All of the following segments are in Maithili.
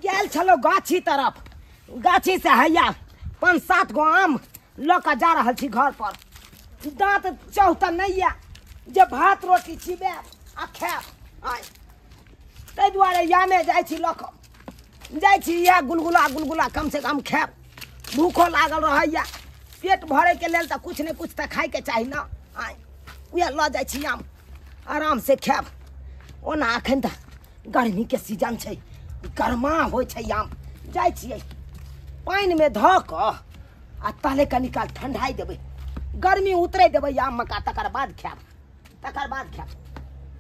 गेल छलो गाछी तरफ, गाछी से हैया 5-7 गो आम लऽ कऽ जा रहल छी घर पर। दाँत चौह तऽ नहि यऽ जे भात रोटी चिबायब आ खायब। आँय ताहि दुआरे यामे जाइ छी लऽ कऽ, जाइ छी इएह गुलगुला गुलगुला कम से कम खायब। भूखो लागल रहैया, पेट भरैके लेल तऽ किछु ने किछु तऽ खायके चाही ने। आँय उएह लऽ जाइ छी आम, आराम से खायब। ओना एखन तऽ गर्मीके सीजन छै, गरमा होइ छै आम। जाइ छियै पानिमे धऽ कऽ आ तले कनी काल ठंडाइ देबै, गर्मी उतरै देबै आममे का, तकर बाद खायब, तकर बाद खायब।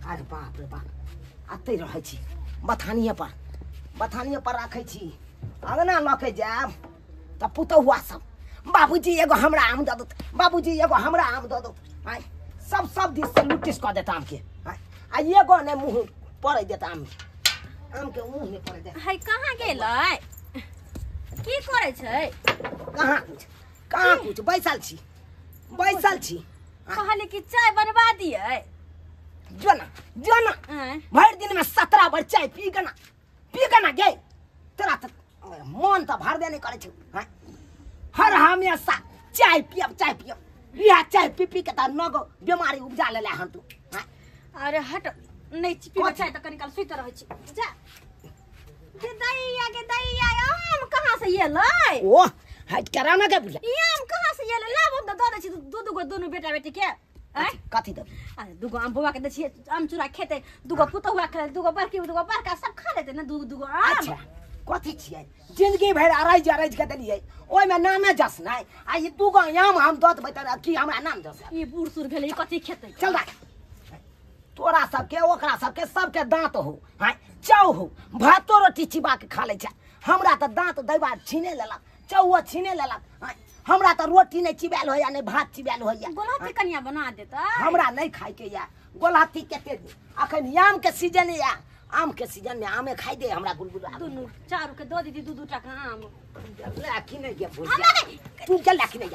अरे बाप रे बाप, अतै रहै छी बथानिए पर, बथानिए पर राखै छी। अङ्गना लऽ के जायब तऽ पुतहुआ सब बाबूजी एगो हमरा आम दऽ दौत, बाबूजी एगो हमरा आम दऽ दौत। आँय सब सब दिससँ लुटिस कऽ देत आमके। आँय आ एगो नहि मुँह पड़ै देत आम, आमके मुँह नहि पड़ै देत। है कहाँ गेलै, की करै छै? कहाँ कुछ, कहाँ कुछ, बैसल छी, बैसल छी। कहली कि चाय बनवा दियै। जो ना, जो ना, भरि दिनमे 17 बेर चाय पी गना, पी गना गे। तोरा तऽ मन तऽ भरबे नहि करै छौ। हर हमेशा चाय पियब, चाय पियब, इएह चाय पी पी के तऽ 9 गो बीमारी उपजा लेले हन तू। अरे हट, नहि पीबै चाय तऽ कनी काल सुति रहै छी। जा गे दैया, गे दैया, आम कहाँ से एलै? ओ हट करा ना के बुझा, ई आम कहाँ से एलै? लाब हम तऽ दऽ दै छी दू दू गो दुनू बेटा बेटी के। कथी देबै? अरे 2 गो आम बौआ के दै छियै, आम चूड़ा खेतै, 2 गो पुतहुआ खेतै, 2 गो बड़की, 2 गो बड़का, सब खा लेतै ने 2 2 गो आम। अच्छा कथी छियै? जिंदगी भरि अरैज अरैज के देलियै, ओहिमे नामे जस नहि, आ ई 2 गो आम हम दऽ देबै तऽ की हमरा नाम जस? ई बूढ़ सूढ़ भेलै, ई कथी खेतै? चल राख, तोरा सबके ओकरा सबके सबके दाँत हो, हाँ चाउ हो, भातो रोटी चिबा के खा लै छै। हमरा तऽ दाँत दैबा छीने लेलक, चौओ छीने लेलक। हमरा तऽ रोटी नहि चिबायल होइया, नहि भात चिबायल होइया। गोलहत्थी कनिया बना देतै। हमरा नहि खायके या गोलहत्थी। कते अखन आम के सीजन या, आम के सीजन में आमे खाइ दे हमरा। गुलगुला दुनू चारू के दऽ दीदी 2 2 टा के आम। गेला कि नहि गे बुढ़िया? तू गेला कि नहि?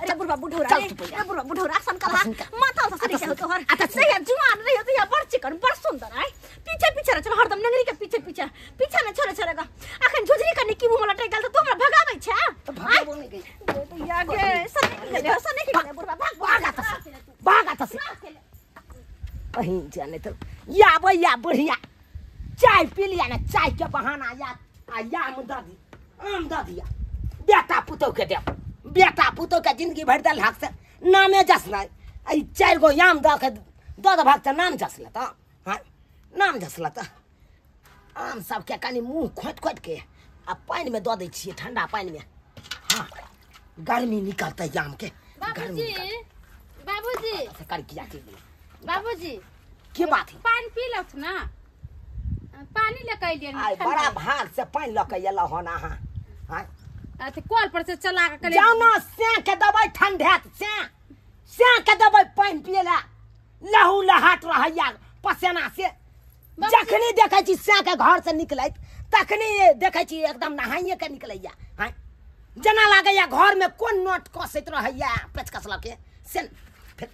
अरे बुढ़वा बुढ़ौरा, अरे बुढ़वा बुढ़ौरा, सनकला माथा से सरी के तोहर सही जुआन रहियो तो बड़ चिकन बड़ सुंदर। आय पीछे पीछे रह, हरदम नंगरी के पीछे पीछे, पीछे न छोड़े छोड़ेगा। अखन झुझरी कनी की मुंह लटक गेल त तू हमरा भगाबै छै? त भगाबो नहि गई या गे, सने की गेलै, सने की गेलै बुढ़वा, भाग भाग आता से, भाग आता से कहीं जाने तो। या भैया बढ़िया चाय पी लिया ना, चाय के बहाना या आ या आम दऽ दी, आम दऽ दिया। बेटा पुतोह के देब, बेटा पुतोह के जिंदगी भरि देल हक से नामे जस नहि। आ 4 गो आम दऽ के दऽ देबहक तऽ नाम जस लेत। हाँ नाम जस लेत। आम सबके कनि मुँह खोटि खोटि के आ पानिमे दऽ दै छियै, ठंडा पानिमे। हाँ गर्मी निकलतै आमके, गर्मी निकलतै। बाबूजी कर किया बाबूजी की बात है? पानी पी लथ ना, पानी लेके अइलियै। आइ बड़ा भाग से पानि लऽ के एलहुँ हन अहाँ। हाँ अथी कल पर से चला के कनि जाउ ना, से के देबै ठंढायत, से से के देबै पानि पियै लए। लहू लहाट रहैया पसेना से। जखनी देखै छी से के घर से निकलैत तखनी देखै छी एकदम नहाइए के निकलैया। हाँ जेना लागैया घर में कोन नोट कसैत रहैया पेचकस लऽ के से।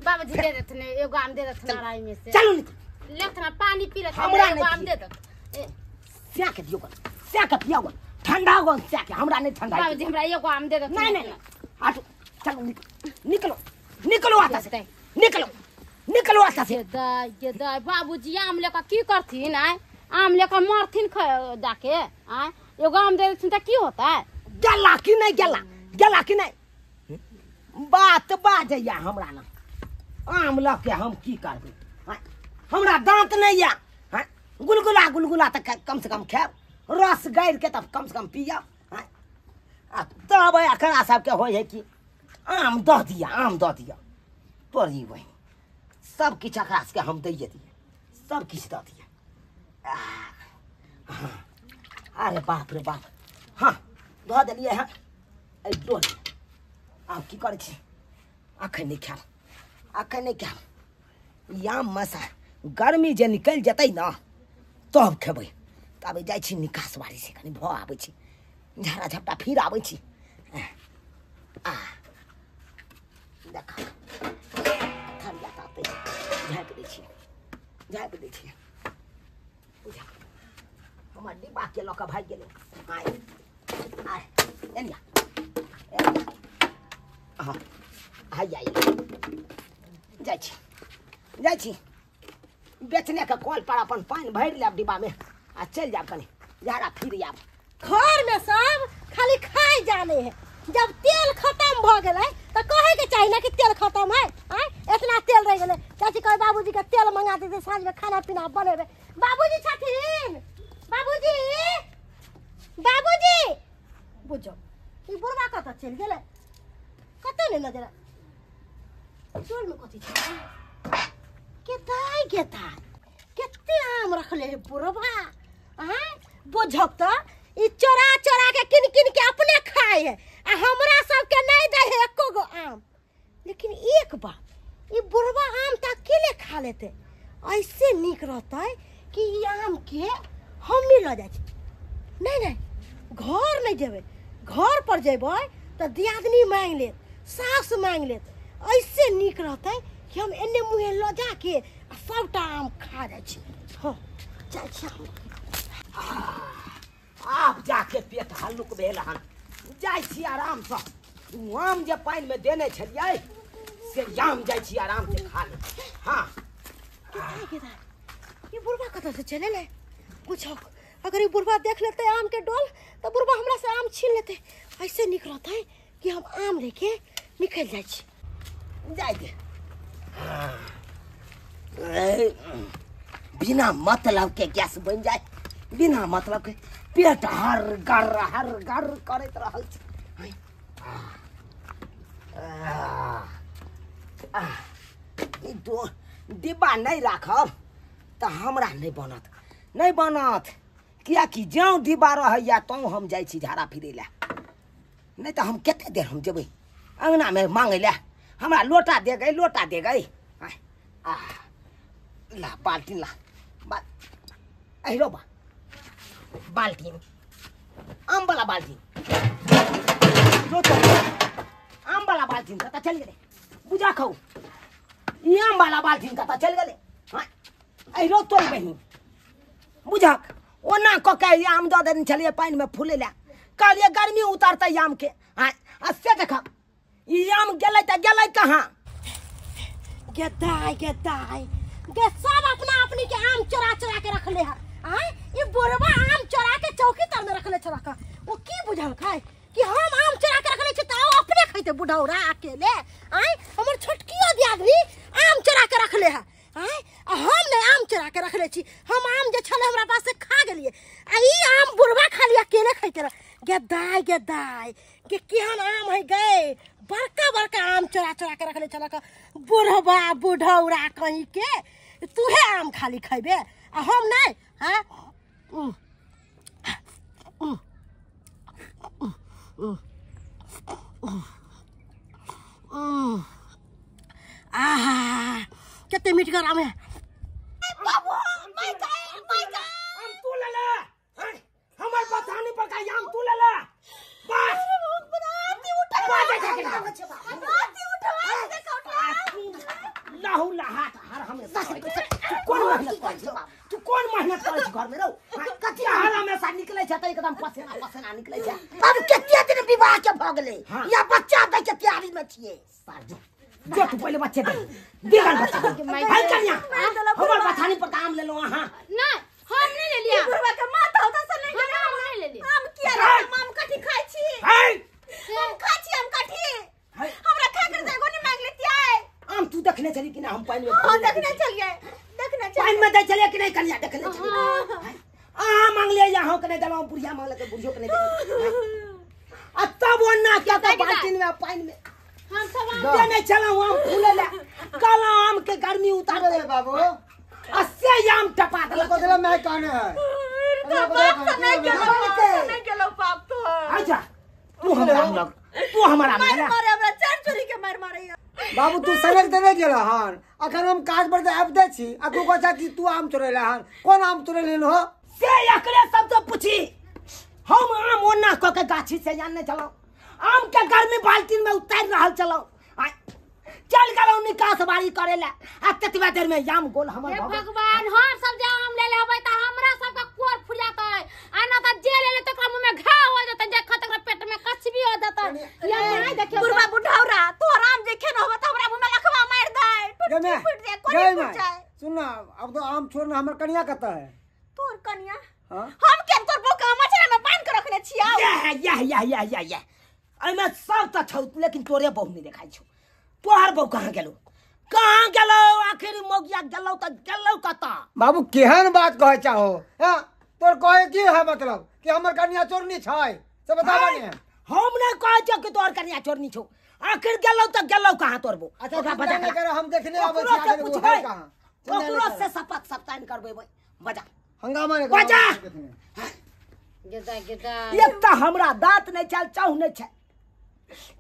बाबूजी दे देथिन एगो आम, दे देथिन अढ़ाई में से। चलू निकलू, लेथिन पानी पी लेथिन, हमरा एगो आम नहि दे देथिन। से के दियौ गन, से के पियाउ गन, ठंडा गन से के, हमरा नहि ठंडा। बाबूजी हमरा एगो आम दे देथिन। नहीं नहीं नहीं, हटो, चलो निकलो, निकलो, निकलो आता से, निकलो, निकलो आता से। गे दाइ बाबूजी आम लेकर की करथिन? आय आम लेकर मरथिन जाके। आय एगो आम दे देथिन तऽ की होतै? गेला कि नहि गेला, गेला कि नहि? बात बाजैया हमरा ना, आम लऽ के हम की करबै? हमरा दाँत नहि या, गुलगुला गुलगुला तऽ कम से कम खायब, रस गाड़ि के तब कम से कम पियब। आ तब एकरा सबके होइ है कि आम दऽ दिअ, आम दऽ दिअ। तोरी बहिन सब किछु एकरा सबके हम दैए दिअ, सब किछु दऽ दिअ। अरे बाप रे बाप, हाँ दऽ देलियै हँ। एहि डोल आब की करै छी? अखन नहि खायब, अखन नहि खायब। आममे से गर्मी जे निकलि जेतै ने तब खेबै। तब जाइ छी निकास बारी से कनि भऽ आबै छी, झाड़ा झपटा फिर आबै छी। आ देख थरिया तातै झाँपि दै छी, झाँपि दै छी। हमर डिब्बा के लऽ कऽ भागि गेलै। आय आय एनिया हाँ हाय आइ जाइ छी जाइ छी बेचने के कल पर अपन पानि भरि लेब डिब्बा में आ चलि जायब कनि झाड़ा फिर आयब। घर में सब खाली खाए जाने है, जब तेल खत्म भ गेलै त कहे के चाही ना कि तेल खत्म है। आय इतना तेल रह गेलै। चाची कहे बाबूजी के तेल मंगा देते, साँझ में खाना पीना बनेबे। बाबूजी छथिन? बाबूजी बाबूजी बुझो ई बुढ़वा कतऽ चलि गेलै, कतऽ नहि नजर चोर में कथी छै। केताय केताय कते आम रखले है बुढ़वा। आय बुझब त ई चोरा चोरा के किन किन के अपने खाए है आ हमरा सबके नहीं दे है एको गो आम। लेकिन एक बात, ई बुढ़वा आम त अकेले खा लेते, ऐसे निक रहते कि ई आम के हम ही ल जाइ छी। नहीं नहीं घर नहीं जेबै, घर पर जेबै त दियादनी मांग लेत, सास मांग लेत। ऐसे निक रहते कि हम एन्ने मुँहे ल जाके आ सबटा आम खा जाइ छी। हाँ जाइ छी हम। आब जाके पेट हल्लुक भेल हन, जाइ छी आरामसँ। आम जे पानिमे देने छलियै से आम जाइ छी आराम से खा ले। हाँ ये बुढ़वा कतऽ से चले ले पूछो, अगर ये बुढ़वा देख लेते आम के डोल तो बुढ़वा हमरा से आम छीन लेते। ऐसे निक रहते कि हम आम लेके निकल जाइ छी। जाइ दे बिना मतलब के गैस बनि जाए, बिना मतलब के पेट हर गर करैत रहल छै। डिब्बा नहि राखब तऽ हमरा नहि बनत, नहि बनत। कियाकि जँ डिब्बा रहैया तौँ हम जाइ छी झाड़ा फिरै लए, नहि तऽ हम कते देर हम जेबै अङ्गनामे मांगै लए। हमरा लोटा दे गई, लोटा दे गई। आ ला बाल्टीन ला अहिरो बा बाल्टीन, आम वाला बाल्टीन, आम वाला बाल्टीन कतऽ चलि गेलै? बुझा खाउ ई आम वाला बाल्टीन कतऽ चलि गेलै? हाँ अहिरो तोरी बहिन बुझक ओना कऽ के ई आम दऽ देने छलियै पानिमे फूलै लए, कहलियै गर्मी उतरतै आमके। हाँ आ से देखब ई आम गेलै तऽ गेलै कहाँ? गेदाय गेदाय गे सब अपना अपनी के आम चोरा चोरा के रखले है। आय ई बुढ़वा आम चोरा के चौकी तर में रखले छलक। ओ की बुझल खाय कि हम आम चोरा के रखले छी त ओ अपने खैते बुढ़ौरा अकेले। आय हमर छोटकियो दियादनी आम चोरा के रखले है। आय आ हम ने आम चोरा के रखले छी, हम आम जे छले हमरा पास से खा गेलिए आ ई आम बुढ़वा खाली अकेले खैते रह। गेदाय गेदाय के केहन आम है गए, बड़का बड़का आम चोरा चोरा के रखले छलक बुढ़वा बुढ़ौरा कहीं के। तूहे आम खाली खैबे आ हम नहीं। हाँ आहा कते मीठगर आम है। बाबू आम तू ले ले, हमर बथानी पर का आम तू ले ले। बस लहू लहाट हर हमेशा। तू कोन मेहनत करै छी? तू कोन मेहनत करै छी घर में रौ? कथी हर हमेशा निकलै छै तऽ एकदम पसेना पसेना निकलै छै। अब कते दिन विवाह के भऽ गेलै या बच्चा दै के तैयारी में छियै? जो तू पहिले बच्चे दे दिगन बच्चा दे। भाई कन्या हमर बथानी पर आम लेलौ अहाँ? नहीं हम नहीं लेलियै। बुढ़वा के माथा होता से नहीं गेलै। हम नहीं लेलियै। आम किया रे? आम कथी खाइ छी? हम खाइ छी आम कथी? हमरा खा कर एगो नहीं मांग लेतियै। आम तू देखने छली कि ना? हम पानि में हां देखने छलियै, देखने छलियै। पानि में दै छलियै कि नहीं कन्या? देखने छलियै। अहाँ मांगलियै अहाँ के नहीं देलहुँ, बुढ़िया मांगलकै बुढ़ियो के नहीं देलहुँ। आ तब ओना के तऽ बाल्टीन में पानि में हम सब आम देने छलहुँ आम फूलै लए, कहलहुँ आम के गर्मी उतारतै बाबू, आ से आम टपा देलक। बदला मैं कहने है बाप से नहीं गेलौ, नहीं गेलौ बाप तो। अच्छा तू हमरा आम लग, तू हमरा आम मार मारे, हमरा चार चोरी के मार मारे। बाबू तू सड़क देने गेल हन, अखन हम काज पर आबिते छी आ तू कहै कि तू आम चोरेला हन। कोन आम चोरेले हो? से एकरे सब तो पूछी। हम आम ओना कऽ के गाछी से आनने छलहुँ, आम के गर्मी बाल्टीन में उतारि रहल छलहुँ, चल गेलहुँ निकास बारी करे ला आ ततबा देर में आम गोल हमर भगवान। हम सब जे आम ले लेबै त हमरा सबके कोर फुरियातै। ना, अब तो आम छोड़ ना, हमर कनिया कत है? तोर कनिया? हां हम के तोर बोका मछरा में बांध के रखने छिया। यह यह यह यह यह यह एमे सब त छौ, लेकिन तोरे बहु नहीं देखाइ छौ। तोहर बहु कहां गेलो, कहां गेलो? आखिर मौगिया गेलो त गेलो कत? बाबू केहन बात कहै चाहो? हां तोर कहे की है मतलब कि हमर कनिया चोरनी छै, से बताबा ने। हम नहीं कहै छियौ कि तोहर कनिया चोरनी छौ। आखिर गेलो त गेलो कहां तोर बहु? अच्छा बता नहीं कर, हम देखने आबै छी आखिर वो है कहां। ओकरो से शपथ सप्तान करबै बजा, हंगामा नहीं बजा। गेदा गेदा एक त हमरा दांत नहीं चल, चाहू नहीं छै।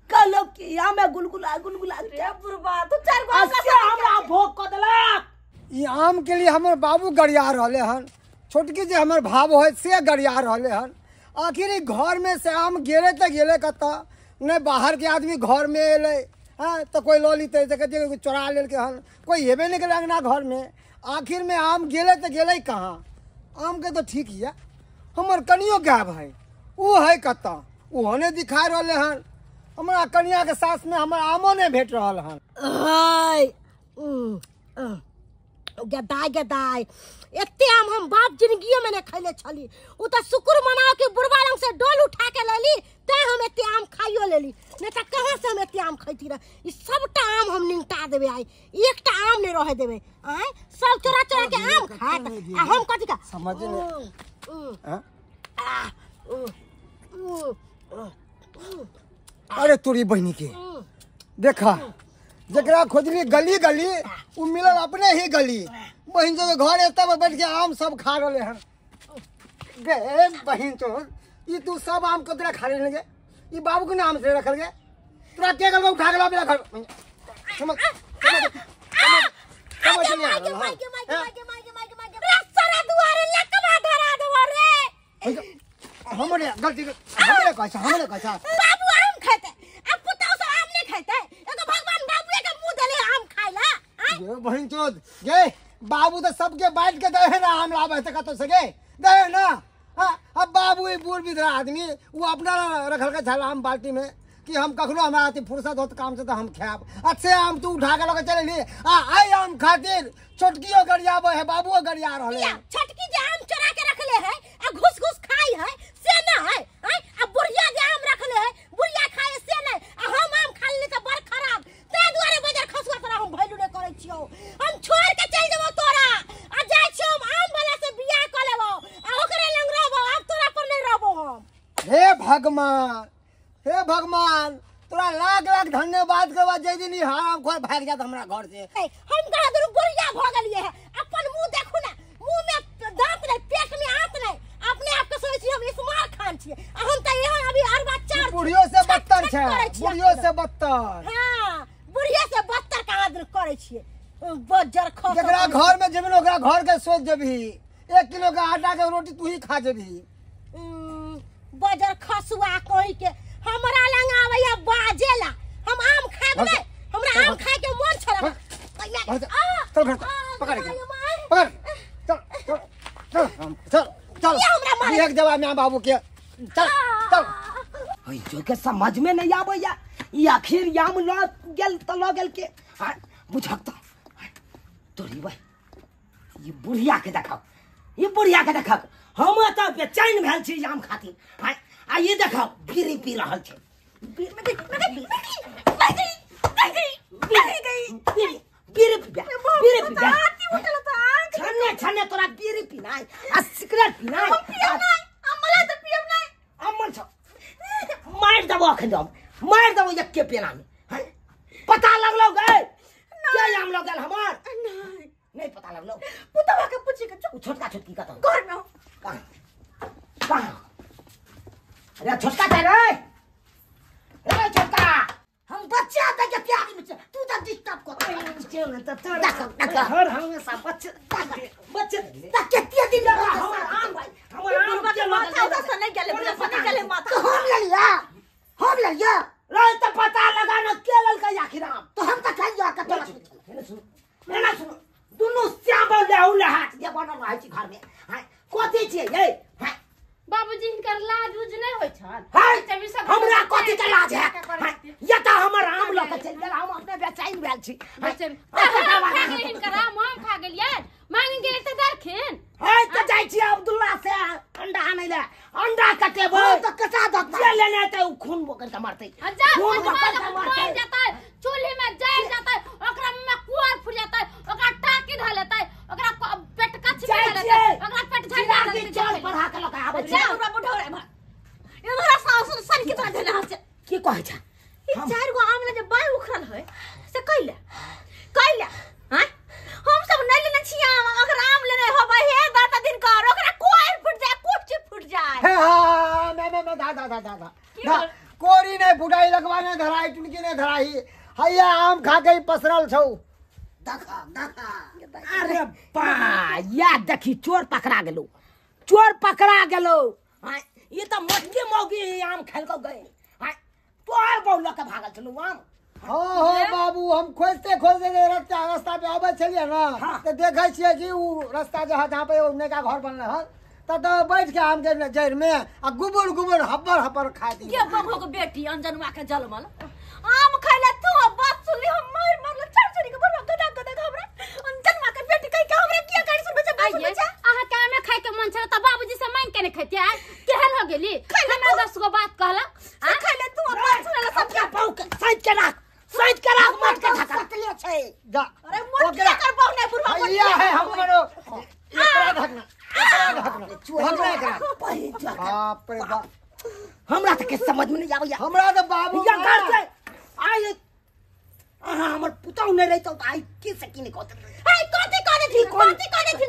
कहलो कि आमे गुलगुला गुलगुला रे बुढ़बा, तू चार गो आम हमरा भोग क देलक। ई आम के लिए हमर बाबू गरिया रहले हन, छोटकी जे हमर भाव है से गरिया रहले हन। आखिर ई घर में से आम गेले त गेले कत? नहीं बाहर के आदमी घर में एले हाँ तो कोई लऽ लेते, तो चोरा लेलके हन, कोई हेबे नहीं के अंगना घर में। आखिर में आम गेले तो गेले कहाँ? आम के तो ठीक है, हमर कनियो गायब है, वो है कत? ओहो नहीं दिखा रहले हन। हमरा कनिया के सास में हमर आमो नहीं भेट रहल हन। गदाय गदाय एते आम हम बाप जिंदगियो में नहीं खैले छली। उ त शुक्र मनाओ कि बुढ़वा रंग से डोल उठा के लेली तैं हम एते आम खाइयो लेली, नहीं त कहां से हम एते आम खैती रह। ई सबटा आम हम निंगटा देबे आई, एकटा आम नहीं रहे देबे। आय सब चोरा चोरा के आम खात आ हम कथि का समझ नहीं। अरे तोरी बहनी के देखा, जकरा खोजली गली गली उ मिलल अपने ही गली। बहन जो घर एतब बैठ के आम सब खा रहे हन। गे बहन चो, ई तू सब आम कतरा खा रहे गे? ई बाबू के नाम से रखल गे, तोरा के गल उठा गेला मेरा घर। समझ समझ समझ नहीं आ रहा। सारा दुआरे लकवा धरा देबो रे। हमरे गलती, हमरे कैसा, हमरे कैसा? बाबू आम खेते आ पुतौ सब आम नहीं खेते, एगो भगवान बाबूए के मुंह देले आम खाइला। ये बहन चोद गे, बाबू तो सबके बांट के दे है ना आम लावे त कतो सके दे ना। हां अब बाबू ई बूढ़ बिधरा आदमी वो अपना रखल के छल आम बाल्टी में कि हम कखनो हमरा अति फुर्सत होत काम से तो हम खाएब। अच्छे आम तू उठा के लके चले ली आ आई आम खातिर छोटकियो गरियाबे है, बाबूओ गरिया रहले। छोटकी जे आम चोरा के रखले है आ घुस घुस खाई है से ना है। आ बुढ़िया जे आम रखले है बुढ़िया खाए से नहीं, आ हम आम खा लेली त बड़ खराब। तै दुआरे बजार खसुआ तोरा हम भैलू नहीं करै छियौ, हम छोड़ के चल जेबौ तोरा। आ जाइ छियौ हम आम वाला से बियाह क लेबौ आ ओकरे लंग रहबौ, आब तोरा पर नहीं रहबौ हम। हे भगवान, हे भगवान, तोरा लाख लाख धन्यवाद करबा जे दिन ई हराम खोर भाग जात हमरा घर से। हम कहा दुनू गोरिया भ गेलियै है, अपन मुंह देखू ना, मुंह में दांत नहीं, पेट में आंत नहीं, अपने आप के सोचै छी हम इस्मार खान छियै आ हम त एहन अभी अरबा चार बुढ़ियो से बदतर छै, बुढ़ियो से बदतर। हां बुढ़ियो से बदतर कहाँ दिन करै छियै बजर खो। जकरा घर में जेबही ओकरा घर के सोच जेबही, 1 किलो के आटा के रोटी तू ही खा जेबही। बजर खसुआ कहि के हमरा लंग आबैया बाजेला, हम आम खाब नै, हमरा आम खाय के मन छल। चल घर पकड़ के पकड़, चल चल चल चल चल एक जवाब में बाबू के चल चल। ओइ जो के समझ में नहीं आबैया ई आखिर आम ल गेल त ल गेल के बुझक त तोरी भाई। ई बुढ़िया के देखाओ, ई बुढ़िया के देखाओ, हम त बेचैन भेल छी आम खातिर। आ ये देखाओ बीड़ी पी रहल छै। बीड़ी पीबे, बीड़ी पीबे, छन्ने छन्ने तोरा बीड़ी पीनाइ आ सिगरेट पीनाइ। हम पियब नै, अमला त पियब नै। अमल छ मार देबो अखन, हम मार देबो एक्के पेना में। पता लगलो गए के आम लग गेल हमर? नहीं नहीं पता लगलो। पुतवा के पूछी के चुप। छोटका छोटकी कत घर में हो? कहां कहां? अरे छोटका छै रे, रे छोटका, हम बच्चा दे के प्यार में तू त डिस्टर्ब कर देख देख हर हमेशा बच्चे बच्चे त केते दिन हमर आम भाई, हमर आम के माथा उधर से नहीं गेले, बुढ़िया से नहीं गेले माथा। तो हम ललिया, हम ललिया रे त पता लगा न के ललकै आखिर आम। तो हम त खाइयो के तोरा। सुन ना सुन, दुनु श्याम लेहु लहाट जे बनल रहै छी घर में। हां कथि छियै ये? बाबूजी हिनकर हिनकर लाज उज नहीं होय छन। हमरा कथि के लाज है? या त हमर आम ल के चल गेल, हम अपने बेचैन भेल छी। बेचैन हिनकर आम हम खा गेलियै, मांग गेल त दरखिन। है त जाय छी अब्दुल्ला से अंडा आनै ले, अंडा कटेबै त कटा दत जे लेने त उ खून बोकर के मारतै, खून बोकर के मारतै, जतै चूल्ही में जल जतै, ओकरा में कुआर फुट जतै, ओकरा टाकी ध लेतै, ओकरा पेट कछ में लेतै, ओकरा पेट झड़ जातै। चल बढ़ा के लका आबै छी। हमरा बुढ़ौरा ए हमरा सासु सन के तोरा देने हसे की कहै छ? ई चार गो आम ले जे बाई उखड़ल है से कैले कैले? हां हम सब नहीं लेने छी आम, अगर आम लेने होबै हे दाता दिन कर ओकरा कोर फुट जाए, कुछ फुट जाए। हे हां मैं मैं दा दा दा दा कोरी ने फुटाई लगवा ने धराई टुनकी ने धराई हैया आम खा के पसरल छौ। देखा देखा अरे बा या देखी चोर पकड़ा गेलो, चोर पकड़ा गेलो। हां ये त मोटकी मौगी आम खेल के गए। हां तोहर बौल के भागल छलु आम। हाँ हाँ बाबू हम खोजते खोजते रास्ता रास्ता पे आबै छलियै ना त देखै छियै कि उ रास्ता जहाँ जहाँ पे नयका घर बनल हन त बैठ के आम के जड़ में आ गुबुर गुबुर हब्बर हब्बर खा दी। ये बाबू के बेटी अंजनवा के जलमल आम खैले तू बात सुनली हम मार मारल चढ़ चढ़ के बरवा गदा गदा हमरा अंजनवा के बेटी कह के हमरा किया कर सुन बच्चा बात सुन बच्चा। अहाँ के आमे खाय के मन छल त बाबूजी से मांग के ने खैतियै, केहन हो गेली हमरा 10 गो बात कहलक आ खैले तू बात सुनल सब के पाऊ के साइड के राख, साइड के राख मत के धक्का सकले छै जा। अरे मोट के कर पाऊ ने बुढ़वा हैया है हमरो एकरा धकना एकरा धकना धकना एकरा बाप रे बाप। हमरा त के समझ में नहीं आबैया। हमरा त बाबू या घर से आइ अहाँ हमर पुतहु नहीं रहितौ त आइ के से की नहीं कहत। है कथि कहने छी, कथि कहने छी?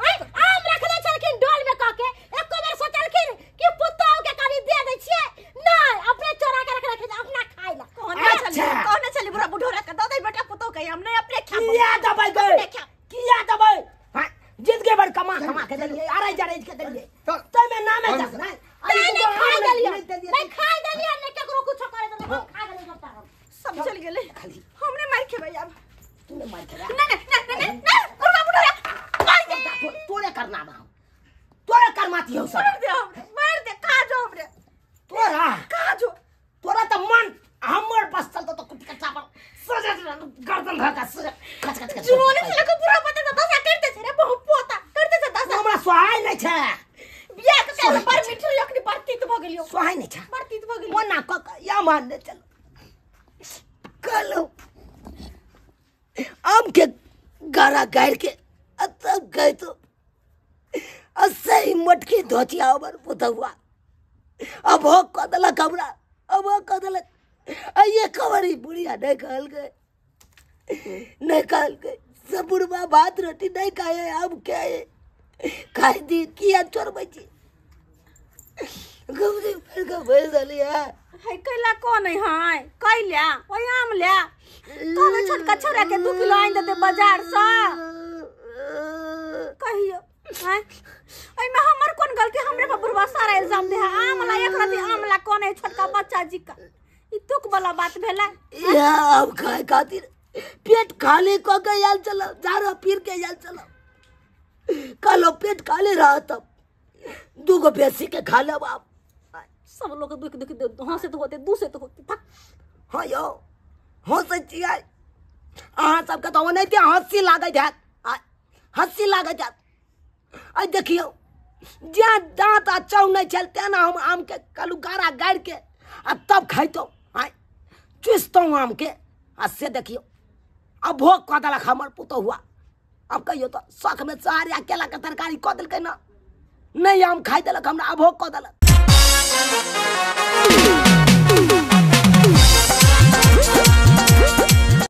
आइ आम रखले छलखिन डोल में कह के एको बेर सोचलखिन कि पुतहु के कनी दे दै छियै? नहीं, अपने चोरा के रखलखिन अपना खाइ ला। कहने छली कहने छली बुढ़ा बुढ़ोरा के दऽ दे बेटा पुतहु के, हम नहीं अपने खाब। किया दबै गै, किया दबै? हां जिंदगी भर कमा कमा के देलियै, अरै जरै के देलियै तै में नामे जस नहीं नहीं खाइ देलियै, नहीं खाइ देलियै, नहीं केकरो कुछो करे देलियै, हम खा गेलियै सबटा। सब चल गेलै हमने मार खेबै अब। तूने मार खेबै? नहीं नहीं नहीं नहीं बुढ़वा बुढ़ोरा मार दे। तोरे करना बा, तोरे करमाती हो सब। मार दे हमरे, मार दे खा जो हमरे तोरा खा जो तोरा त मन हमर बस चलतो त कुटी कच्चा पर सजत गर्दन धका सजत खच खच खच जुआनी से लके बुढ़ा पता दशा करते छै रे बहु पोता करते छै दशा। हमरा सोहाय नै छै बियाह के काल पर मिठू लकड़ी पर तीत भ गेलियो, सोहाय नै छै पर तीत भ गेलियो। ओना क या मान ने चलो कलो आम के गारा गार के तब गए तो सही मटकी धोतिया हमर पुतहुआ अब हो कदलक हमरा, अब हो कदलक। ये खबरी बुढ़िया नहीं कहल गए, नहीं कहल गए सब बुढ़वा भात रोटी नहीं खाए आम के आए खाए दी किया चोरबै छी घुमरी फिर के भेज देलियै। है कैला कोन है कैला ओइ आम ले कहले छोटका छोरा के 2 किलो आनि देते बाजार से कहियो। हैं एमे हमर कोन गलती? हमरे पर बुढ़वा सारा इल्जाम दे है आम ला एक रति आम ला कोन है छोटका बच्चा जी का ई तुक वाला बात भेला। या आम खाए खातिर पेट खाली क के आयल चलो जारो पीर के आयल चलो कलो पेट खाली रह तब 2 गो बेसी के खा लेब आप। सब लोग दुख दुख हंसे तो होते दू से तो होते। हाँ यो हंसै छियै अहाँ सबके तऽ ओनाहिते हँसी लागैत हैत, हँसी लागैत हैत। आइ देखियौ जे दाँत आ चाउ नहि छल तेना हम आमके कहलहुँ गारा गाड़िके आ तब खैतहुँ, आइ चुसितहुँ आमके आ से देखियौ अब भोग कऽ देलक हमर पुतहुआ। अब कहियौ तऽ शौकमे सारे आ केलाके तरकारी कऽ देलकै ने, नहि आम खाइ देलक हमरा, अभोग कऽ देलक।